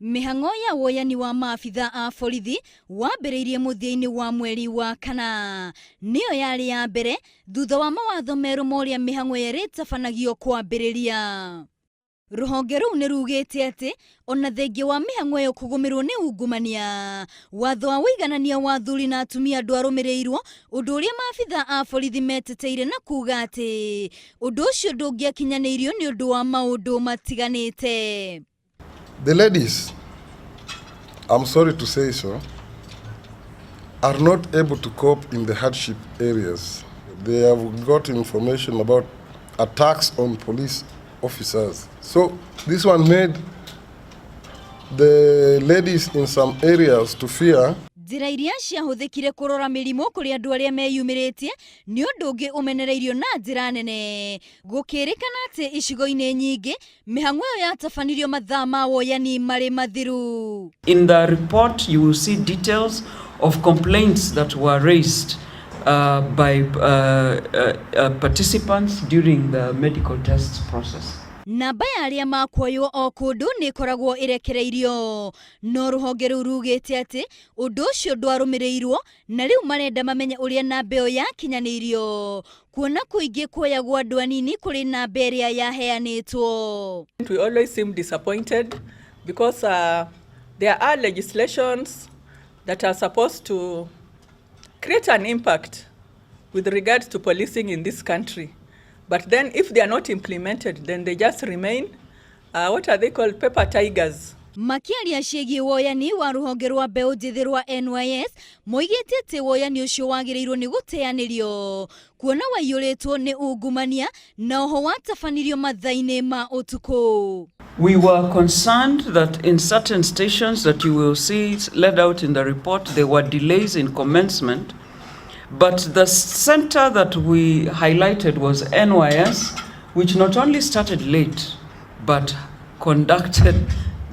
Mĩhang'o ya woyani wa maabitha a borithi wambĩrĩirie mũthia-inĩ wa mweri wa kana, nĩyo yarĩ ya mbere thutha wa mawatho merũ ma ũrĩa mĩhang'o ĩyo ĩrĩtabanagio kwambĩrĩria. Rũhonge rũu nĩ rugĩte atĩ ona thengia wa mĩhang'o ĩyo kũgũmĩrwo nĩ ungumania, watho wa ũiganania wa athuri na atumia ndwarũmĩrĩirwo, ũndũ ũrĩa maabitha a borithi meteteire na kuga atĩ ũndũ ũcio ndũngĩakinyanĩirio nĩ ũndũ wa maũndũ matiganĩte. The ladies, I'm sorry to say so, are not able to cope in the hardship areas. They have got information about attacks on police officers. So this one made the ladies in some areas to fear. Njĩra iria ciahũthĩkire kũrora mĩrimũ kũrĩ andũ arĩa meyumĩrĩtie nĩ ũndũ ũngĩ ũmenereirio na njĩra nene, gũkĩrĩkana atĩ icigo-inĩ nyingĩ mĩhang'o ĩyo yatabanirio mathaa ma woyani marĩ mathiru. In the report, you will see details of complaints that were raised by participants during the medical test process. Namba ya arĩa makuoywo o kũndũ nĩ ĩkoragwo ĩrekereirio, no rũhonge rũu rugĩte atĩ ũndũ ũcio ndwarũmĩrĩirwo na rĩu marenda mamenye ũrĩa namba ĩyo yakinyanĩirio, kuona kũingĩ kuoyagwo andũ anini kũrĩ namba ĩrĩa yaheanĩtwo. We always seem disappointed because there are legislations that are supposed to create an impact with regards to policing in this country. But then if they are not implemented, then they just remain, what are they called, paper tigers. Makĩaria ciĩgiĩ woyani wa rũhonge rwa mbeũ njĩthĩ rwa NYS, moigĩte atĩ woyani ũcio wagĩrĩirwo nĩ gũteanĩrio kuona waiyũrĩtwo nĩ ungumania na oho watabanirio mathaa-inĩ ma ũtukũ. We were concerned that in certain stations that you will see laid out in the report, there were delays in commencement. But the center that we highlighted was NYS, which not only started late, but conducted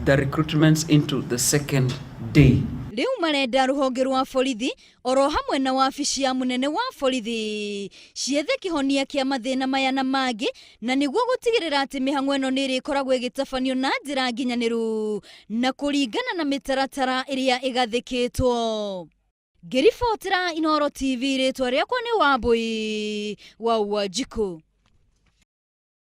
the recruitments into the second day. Rĩu marenda rũhonge rwa borithi oro hamwe na wabici ya mũnene wa borithi ciethe kĩhonia kĩa mathĩna maya na mangĩ, na nĩguo gũtigĩrĩra atĩ mĩhang'o ĩno nĩ ĩrĩkoragwo ĩgĩtabanio na njĩra nginyanĩru na kũringana na mĩtaratara ĩrĩa ĩgathĩkĩtwo. Ngĩribotera Inooro TV, rĩtwa rĩakwa nĩ Wambui wa Wanjikũ.